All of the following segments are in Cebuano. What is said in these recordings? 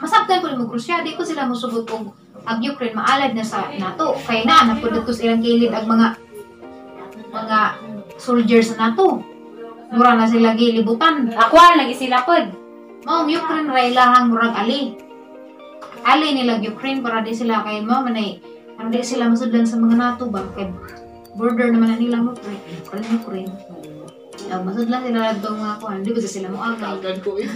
Masabtan ko nimo Rusya, di ko sila mosugot og ang Ukraine maalad na sa NATO kay naa na pud didto sa ilang kilid ang mga soldiers sa NATO. Mura na sila gilibutan. Akwa lagi sila pod. Mao ang Ukraine ra ilahang murag ali. Ali nila Ukraine para di sila kay mo manay para di sila masudlan sa mga NATO ba kay border naman na nila mo Ukraine Ukraine. Masudlan sila dito mga kuan, di ba sila mo agay. Dagan ko eh.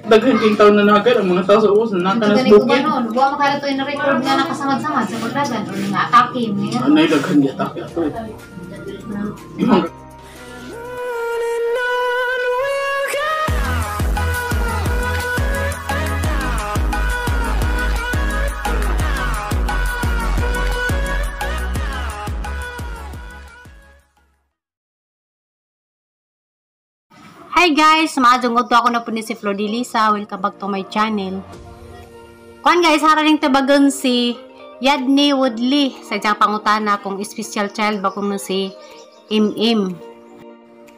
Daghan king taon na nagan ang mga tao sa ubos na Ito nakanas gani ko ba bukid. noon? Buwa makala to yung record nga nakasamad-samad sa pagdagan or nga atake mga. Anay daghan di atake ato. Imong Hi guys, maadjong udto ako na po ni si Flor de Lisa. Welcome back to my channel. Kuan guys, haraling tabagon si Yadni Woodley sa iyang pangutana kung special child ba kuno si Im.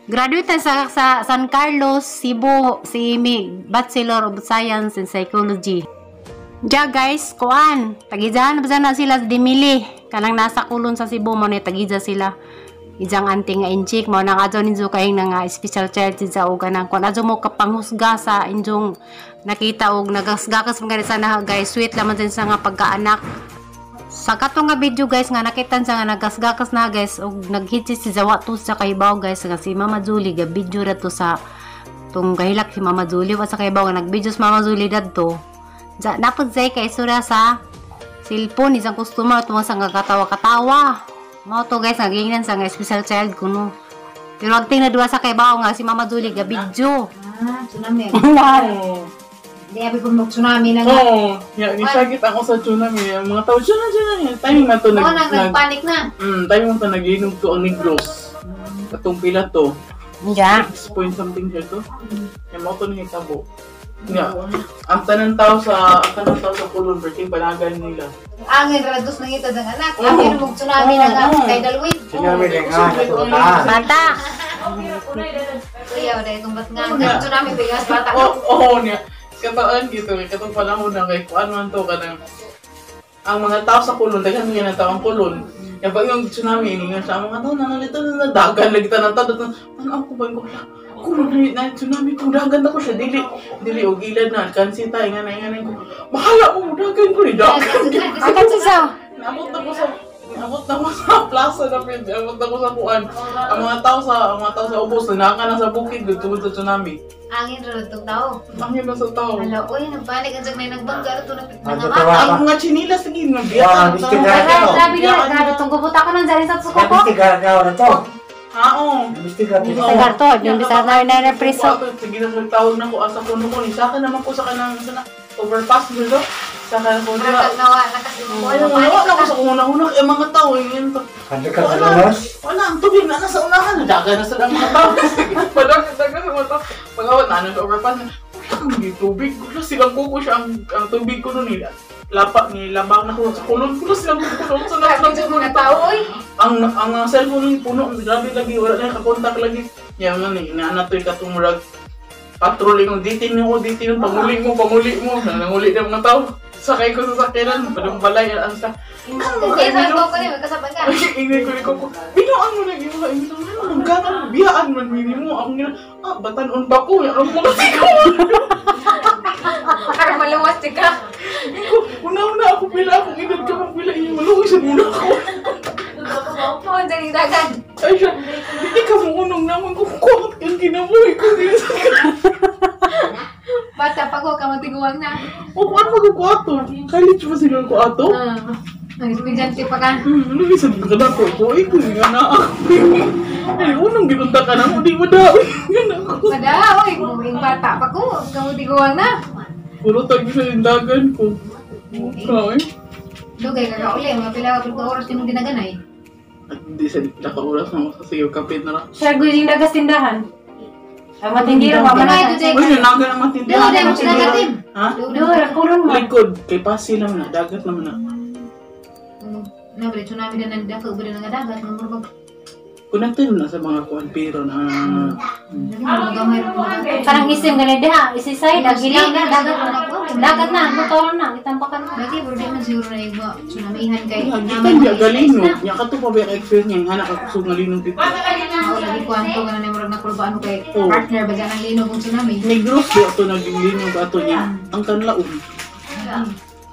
Graduate sa San Carlos, Cebu, si Imi, Bachelor of Science in Psychology. Ja guys, kuan, tagidjahan ba na sila sa Dimili? Kanang nasa kulon sa Cebu mo ni tagidja sila. Ijang anting nga inchik mo nang adyo ninyo kay nga nga special child sa og kanang kuan adyo mo kapanghusga sa inyong nakita og nagasgakas man gani sana guys, sweet laman din sa nga pagkaanak. Sa kato nga video guys nga nakita sa nga nagasgakas na guys og naghitsi si Zawa to sa kaybaw guys nga si Mama Julie ga video ra to sa tung gahilak si Mama Julie wa sa kaybaw nga nagvideo si Mama Julie dadto. Ja napod zay kay isura sa cellphone isang customer tuwa sa nga katawa-katawa. Mao to guys, nagingnan sa nga special child kuno. Pero agting na duwa sa kaybaw nga si Mama Julie ga video. Ah, tsunami. Oo. Di abi po mag tsunami na nga. Oo. Ya, nisakit ako sa tsunami. Ang mga tao, tsunami, tsunami. Timing na to Oo, nang nagpanic na. Timing na to nag-inog to ang Negros. Katong pila to. Ja. 6 point something siya to. Kaya mo to nahitabo. Nga, ang tanan tao sa kulon, perking panagan nila. Angin ra dos nangita ang anak. Oo. Angin mag tsunami na nga Oo. tidal wave. Tsunami lang nga, natutaan. Bata. Kuya, wala itong bat nga. Ang tsunami bigas bata. Oo, oo niya. Kataan gito, katong panahon na kay kuan man to kanang ang mga tao sa kulon, daghan nga na tao ang kulon. Kaya pag yung tsunami, ini nga siya, ang mga tao nangalito na dagan lagi tanan tao, ano ako ba ko wala. Kulon na tsunami ko, dagan ako siya, dili, dili, og ilad na, kansi tayo, nga na, nga na, ko, bahala mo, dagan ko ni dagan. Akan siya. Naabot na ko sa plaza na pwede, abot na ko sa kuan. Ang mga tao sa ubos, nanaka na sa bukid, tungod sa tsunami. Angin ra itong tao. Angin na sa tao. Hala, uy, nagpanik ang may nagbangga ito na Ano nangamatay. Ang mga chinilas lagi Wah, nagbiyakan. Grabe grabe grabe tong gubuta ko nang dyan sa suko ko. Nabitigar ka na to. Ha, oo. Nabitigar ka. Sa garto, yung bisa na na preso. Sige na tawag na ko asa kuno ko ni saka naman ko sa kanang sa na overpass dito. Saka ko dira. Murag nawa na kasi Wala na ko sa una-una kay mga tao ingin to. Kanda ka sa luwas. Wala ang tubig na nasa unahan, dagan na sa mga tao. Wala dagan sa mga tao. Pag-awat na sa overpass. Wala ang tubig. Wala silang kuko siya ang tubig ko nun nila. Lapa ni labang na ko sa kulon. Wala silang kuko sa Grabe yung mga tao, oy. Ang cellphone ni puno, grabe lagi, wala na kakontak lagi. Ya man eh, inaana to yung katumurag patrolling mo, ditin mo, panguli mo, nanguli na mga tao. Sakay ko sa sakyanan, balay ang sa. Kaya sa ko ko rin, magkasaban ka. Ingay ko ni Coco, binuan mo na, ginawa, ano, gano'n, biyaan man, mini mo, ako gina, batanon ba ko, ang mga sigaw. Para maluwas ka. Una-una ako pila, akong edad ka pang pila, yung maluwas sa muna ako. Oo, dyan yung dagan. Ay siya, hindi ka muunong naman kung kuwat kang kinabuhi ko din sa Bata pa ko, kamantiguang na. O kung ano magkukuha to? College ba siguro ko ato? Nag-estudyante pa ka. Ano yung sabi ka na to? Ko, ay, kung nga na ako. Ay, unang ginunta ka na, hindi mo daw. Nga na ako. Mada, oy, yung bata pa ko, kamantiguang na. Puro tagi sa lindagan ko. Okay. Dugay ka kauli, mga pila ka oras din mong dinaganay. Hindi sa pila ka oras na ako sa siyo, kapit na lang. Siya gujing dagas tindahan. Ang matindiro pa man. Uy, nanagan ang matindihan. Doon, mo sila katim. Ha? Doon, kulon mo. Likod, kay Pasi lang na, dagat naman na. Nabre, tsunami na nandako, ba na nga dagat, nga murag. Connected na sa mga kuan pero na Lagi mo gamay ra po. Parang isim ganun diha, isi-side, ang hilang na, dagat na. Dagat na, motor na, gitambakan na. Lagi pero di man siguro na yung tsunamihan kay Kaya gikan biya galinog, nya kato pa ba experience niya nga nakakusog nga linog dito. Oo, lagi kwanto ka na na murag nakulbaan kay Oo. partner ba dyan ang linog kung tsunami. Negros di ato naglinog ato niya. Ang kanlaon.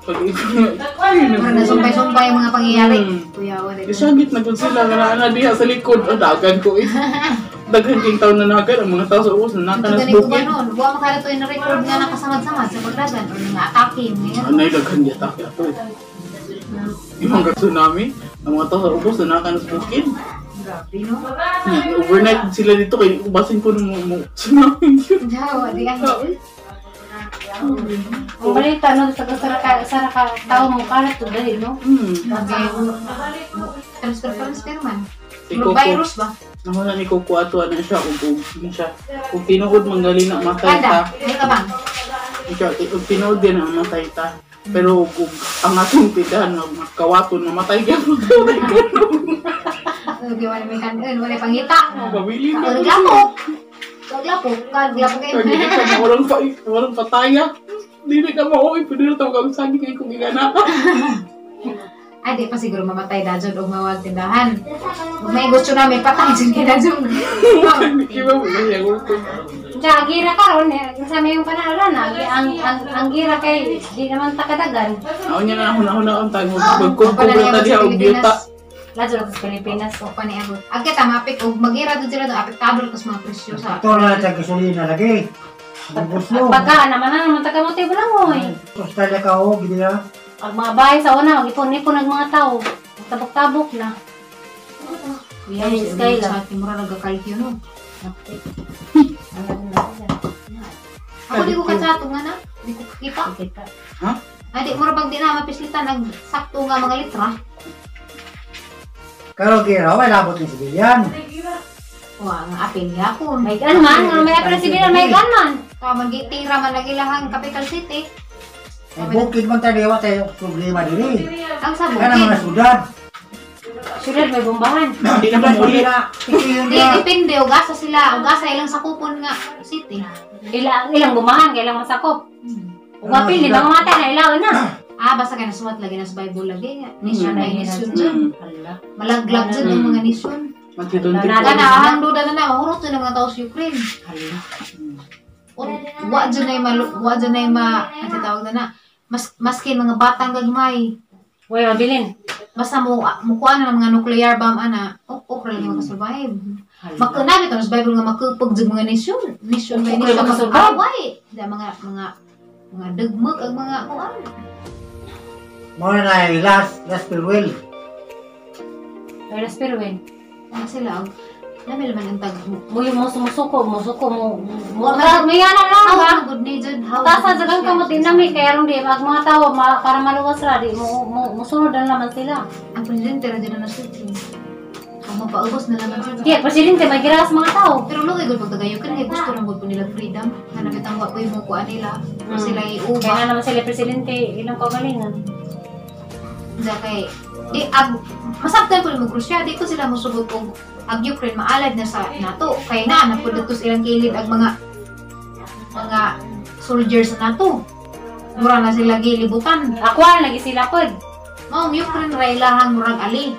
Pag Murag nasumpay-sumpay ang mga pangyayari. Kuya, wala. Isagit na gud sila nga naa diha sa likod ang dagan ko eh. Daghan king taon na nagan ang mga tao sa ubos na Ito nakanas gani ko ba bukid. noon? Buwa makala to yung record nga nakasamad-samad sa pagdagan or nga atake. Ngayon. Anay daghan gyud atake ato eh. Imong ka tsunami, ang mga tao sa ubos na nakanas bukid. Grabe, no? Overnight sila dito kay basin ko mo mo tsunami yun. Jawa, di ka. Ang balita, no, sa sa ka, tao mo, kalat to dahil, no? Transfer, transfer man. Si Murag Coco. virus ba? Nako na ni Coco ato na siya ug ug ano siya. Ug tinuod manggali na matay Panda, ta. may kabang. Siya ug tinuod din ang matay ta. Pero ug ug ang atong tindahan nga kawaton mamatay gyud. Okay, wala may kanon, wala pangita. Pabili na. Kag lapok. Kag lapok, kag lapok kayo. Kag dili ka walang pa walang pataya. Dili ka mauwi pwede na tawag ang saging ay kung igana ka. Ay, di pa siguro mamatay dajon og mawag tindahan. Kung may gusto namin, patay dyan kay dajon. Hindi ba mo siya gusto. Diya, ang gira karon eh, sa may yung panahon na, ang gira kay, di naman takadagan. Ako niya na huna-huna ang tag mo magkumpra ta diha og yuta. Ladyo na sa Pilipinas. O pa ni abot. Ang kita mapik og magira dun sila doon apektado kas mga presyo sa Ito na sa gasolina lagi. Negosyo. At pagka, naman na naman tagamotibo lang, oy. Australia ka o, gini na. Ang mga bahay sa una, mag-ipon-ipon ang mga tao. Tabok-tabok na. Kuya, Ay, sa Skyla. sa ating mura nagakalkyo no. Ako di ko katsato nga na. Di ko kita. Kita. Ha? Ay, di mura bang di na mapislitan ang sakto nga mga litra. Pero gira, wala labot ng sibilyan. Wa nga apil yapon. May gan man, nga may apel si Bilan, may gan man. Kaman gitira man lagi lahang capital city. Ay, bukid man tayo, wa tayo problema diri. Ang sa Kaya mga bukid. syudad. Syudad may bombahan. Di na muli. Yun Di na. depende og asa sila, og asa ilang sakupon nga city. Ilang ilang bombahan kay ilang masakop. Ug apil di ba mamatay na ilaw na. Ah, basta kay nasuwat lagi na sa Bible lagi nga. Nation by nation dyan. Hala. Malaglag dyan ang mga nation. Magkidunti Kana, ang duda na na, mahurot dyan ang mga tao sa Ukraine. Hala. O, wa dyan ay ma, wa dyan ay ma, ano tawag na na, mas, maskin mga batang gagmay. Way mabilin. Basta mo, mukuha na ng mga nuclear bomb, ana, ok, lagi makasurvive. Makunami to sa Bible nga makupag dyan mga nation. Nation by Ok, nation, makasurvive. mag-away. Da, mga dagmag, ang mga, kuan. Mao na na last farewell. Pero pero Ano sila, og, nami naman ang tag, Muyo mo sumusuko, musuko mo. Mo may ana lang ba? How good ni dyan, how Tasa sa kang kamot dinami kaya ron di ag mga tao para maluwas ra di mo musunod na naman sila. Ang presidente ra dyan na nasuti. Ang mapaubos na naman sila. Di presidente may gira sa mga tao. Pero lugay gud pag taga Ukraine kay gusto lang gud po nila freedom. Hanapit ang wa ko yung mukuan nila. O sila iuba. Kaya na naman sila presidente ilang kagalingan. Diya kay di ag masabtan ko mag Rusya di ko sila mosugot og ag Ukraine maalad na sa NATO kay na napud didto sa ilang kilid ag mga soldiers sa NATO. Mura na sila gilibutan. Ako lagi sila pod. Mao ang Ukraine ra ilahang murag ali.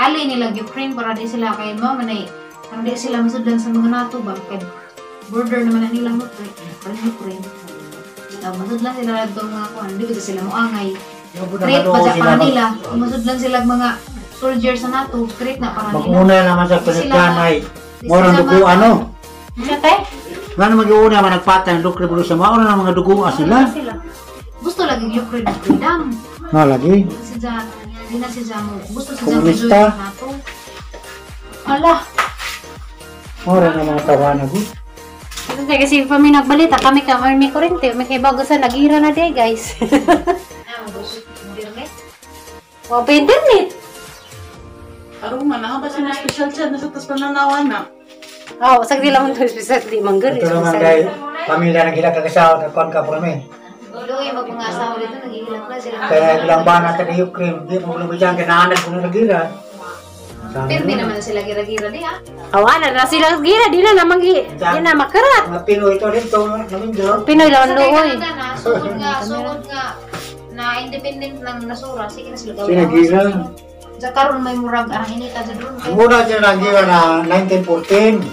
Ali nila Ukraine para di sila kay mao manay para di sila masudlan sa mga NATO ba kay border naman na nila mo Ukraine Ukraine. Masudlan sila adtong mga kuan di ko sila moangay. Threat ba sa para nila? Masudlan sila mga soldiers sa NATO, threat na para nila. Mag-una naman sa Pilipinas ay morang dugo ano. Siya tay? Nga mag-uuna man nagpatay ng dukre sa mauna na mga dugo sila. Gusto lagi Ukraine freedom. Nga lagi. Siya, di na siya mo. Gusto siya Komunista. NATO. Ala. Mora na mga tawana gud. Kasi kasi pa mi nagbalita kami ka may kurente, may kay bago sa nagira na day guys. Wa pa internet. Aron man na ba sila special chat nasa tas pananawan na. Oh, sagdi lang to special di manggur. Ito naman kay pamilya ng gila kagasawa ka kon ka prome. Luoy mag mga asawa dito naghihilak na sila. Kaya ilang bana ta Ukraine di mo lubijan kay naanad ko na gira. Pirmi naman sila gira-gira di ha. Awa na sila gira di na namang di na makarat. Mga Pinoy ito dito, namin dito. Pinoy Sa lang kay luoy. Canada na, sugod nga na independent lang nasura, sige na sila gawin. Sila gira. Sa karon may murag ang inita sa drone. Ang una sila nagira na 1914.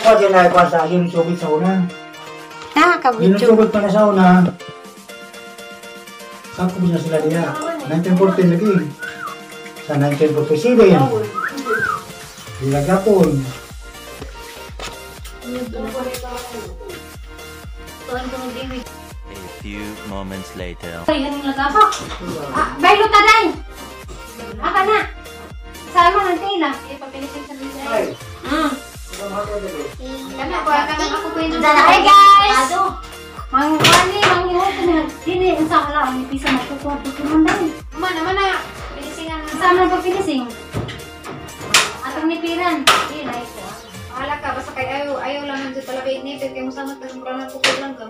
O sila ay sa Union Soviet sa una. Ah, Union kabidyo. Soviet pa na sa una. Sakop na sila diya. 1914 lagi. Sa 1947. Dilagapon. A few moments later. Ay, ganing lagapak. Ah, baylo ta day. Aka na. Sama ng tela. Ay, Kana ko kanang ako ko yung Hi guys. Mangwani, mangiho na. Dini unsa ka lang ni pisa magkukuha ko man day. Mana mana. Pinisingan na. Unsa man pag finising? Atong nipiran. Di na ko. Bahala ka basta kay ayaw ayaw lang man jud talabig ni kay musamot ka mura na kukod lang ka.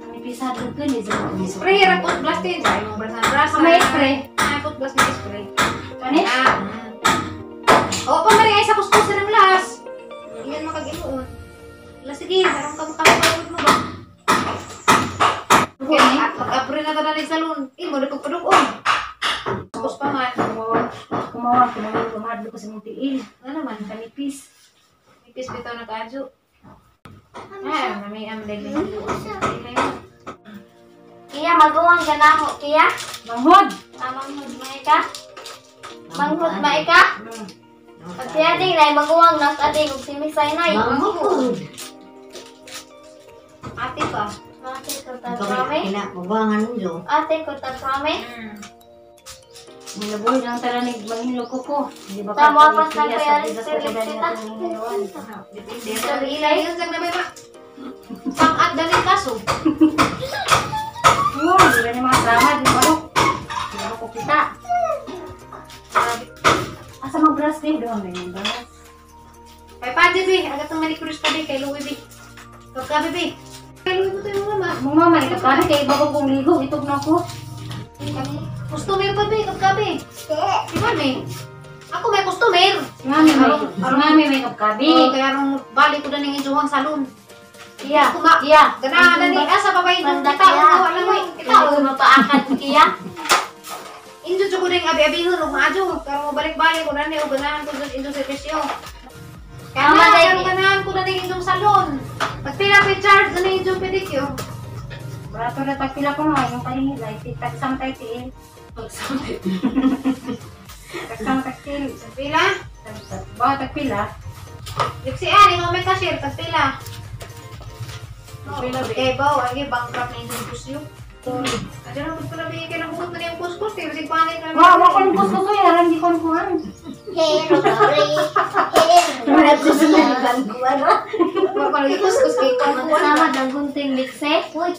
Ni pisa dughan ni sa. Spray ra put blast din sa imong brasan brasa. Ah, may spray. Ah, put blast may spray. Kani? Ah. Oo, pa mari ay sa kuskus ng las. Iyan makag-imuon. La sige, aron ka makapagod mo ba? Okay, pag-apre na ta na sa salon. Imo di pagpadug-on. Kuskus pa man. Kumawa, kumawa, kumadlo ko sa mong tiil. Ano naman? Kanipis. Ipis bitaw na kaadyo. Ah, mami am dili. Kiya, maguwang ganako. Kiya? Manghod. Ah, manghod maika? Manghod maika? Pag siya ding nay, maguwang nas ading ug simisay nay. Manghod. Ate pa. Ate ko ta prame. Kinakubangan nyo. Ate ko ta prame. Malabuhi lang tara ni manghilog ko ko. Di ba Tama, ka- pas na iya, kuya sa rin bigas sir, ko dali kita. na itong Dili yun sang nabay ma. Pang-at dali kaso. Oo, di ba ni mga drama, di ba no? Di ba ko kita? Asa mag-brush ni? Doon, may brush. Kay pa bi, agat ng manicure pa bi kay Louie bi. Kapka bi. Kay Louie mo to yung mama. Mong mama, ikaw ka kay bago kong ligo, itog na ko. Customer pa bi, kapka bi. Di ba mi? Ako may customer. Si mami may, si mami may kapkabi. Oo, kaya rong balik ko na ning injuhang salon. Kiya. Kuma, Kiya. ganahan na ni asa pa ba yung Banda kita kiya. wala mo kita Kaya ko mapaakan kiya. Injo jud ko ning abi-abihon og maadyo karon mo balik-balik ko na ni og ganahan ko jud injo servisyo. Kaya Mama, na, dahil- karon ganahan ko na ning injong salon. Pagpila pa charge na ning injong pedicure. Barato na tagpila ko nga, yung palingilay, tagsam tayo tiil. Tagsam tagtil. Tagpila? Ba, tagpila? Lipsi an, ikaw may cashier, tagpila. Okay, ba, ay bankrupt na injong kusyo. Adyo na ko na bigay kay nabuot na niyang kuskus kay bisig panit na. Wa, wa ko ng kuskus ko, yaran di ko kuhan. Wa ko lagi kuskus kay kuan. Sama ng gunting mikse. Uy,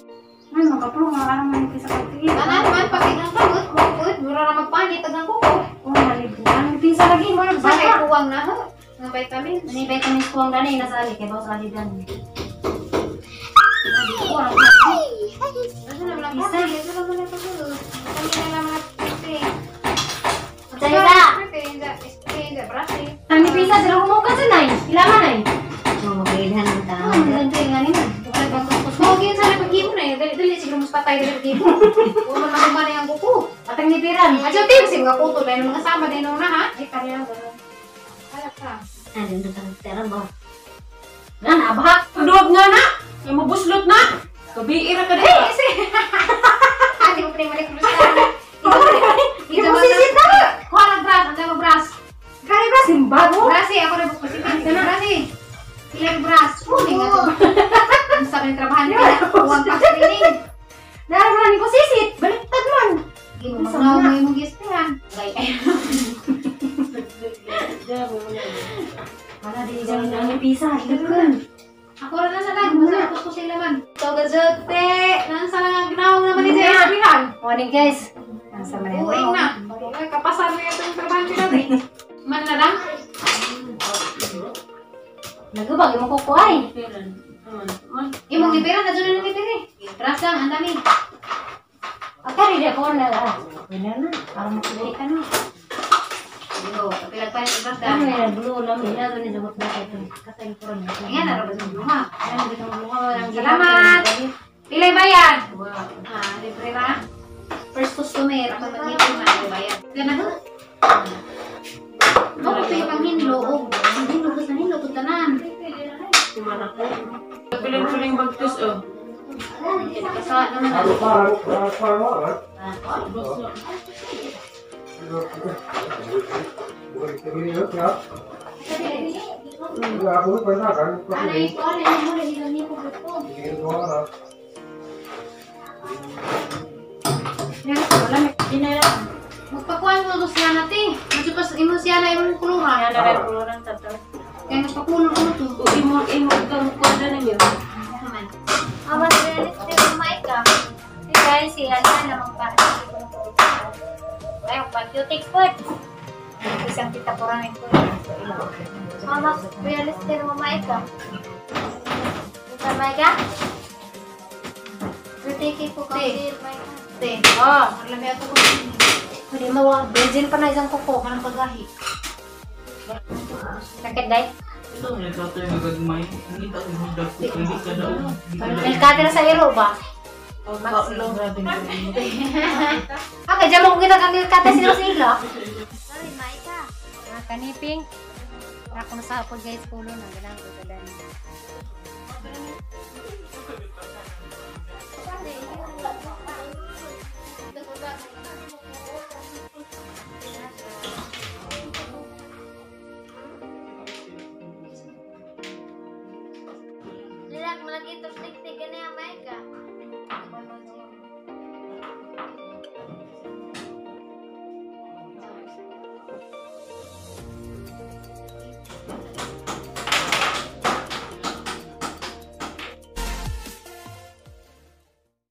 Ay, magkapro nga, alam mo sa kagtiil. Tanan man pati ang kamot, mukod, mura ra magpanit ang kuko. Oh, malibuan. Pisa lagi, mo Sa kay nagbata. kuwang na ho. Ng vitamins. Ano yung vitamins ko ang gani, nasa ali, kay bawas ali dan. Asa na lang Isa. Asa na lang pagsulod. Kami na lang mga prete. Salita. Prete, inja, brasi. Tani pisa, sila humuka sa nay. Ilangan nay. So, magkailhan ng tao. Ah, hindi nga ni man. Mugin sa pag-imo na eh. Dali, dali, siguro mas patay dali pag-imo. Huwag man mahuman ang kuko. Atang nipiran. Adyo, tim, si mga kuto dahil mga sama din na ha. Ay, kaya gano'n. Kaya ka. Ano na tara mo? Nga, nabahak. Duwag nga na! May mabuslot na! Kabiira ka Ay, dito! kasi. Hindi mo pa rin Hindi mo sisit na! Kuha ng brass, ang dami brass. Kaya ba, simbago? Brasi, ako rin bukas. Brasi. Sila yung brass. Umi nga to. Ang sabi ng trabahan nila. Huwag pa screening. Naraman ko sisit. Baliktad man. Hindi mo magnaw mo yung gispihan. Wala di dyan ang pisa. Daghan. Ako rin na lang. Basta kuskus sila man. So, gazote. Nansa lang ang ginawang naman ni Jay Esprihan. Morning guys. Nasa man Uing na. Ay, kapasan mo yung trabahan nila. Man na lang. Nagubag imong kuko ay. Imong nipira na dyan na nipira eh. Brass lang, ang dami. Akari di ako na. Wala na. Para makikita na. Yo, kapila pa rin basta. Ano yan, blue lang. Ina ni sagot na ito. Kasay ko rin. Ayan, naro ba sa bunga? Ano bitong blue ka walang Salamat! Pilay bayad? Ah, libre ra. First customer, ako mag-ngipin na bayad. Gana ho? Mo ko yung panghinlo og ang hinlo ko sa hinlo ko tanan. Piling-piling bagtis oh. Kasa naman na. Anay ko ano mo rin ni ko ko. Yan wala may Dinala. Magpakuan mo to siya nati. Medyo pas imo siya na imong kuluran. Yan na kuluran tato. Kaya nagpakulor ko to. O imo imo kang kuda ninyo. Naman. Amas realistic maika. Hey guys, si Hana na magpa. Ay, magpa-cutic foot. Isang tita ko rin ko. Amas realistic maika. Ika maika. Rutiki ko kasi maika. Te, oh, marlami ato ko. Hindi mo, virgin pa na isang kuko, kanang pagahi. Sakit day. Ito ang nagkatay nga gagmay. Hindi ta ang dako hindi ka daw. Milkate na sa iro ba? Maxi. Ah, kaya mo kung kita kang milkate sila sila. Sorry maika. Ah, kaniping. Ako na sa guys pulo na ganang ko dani.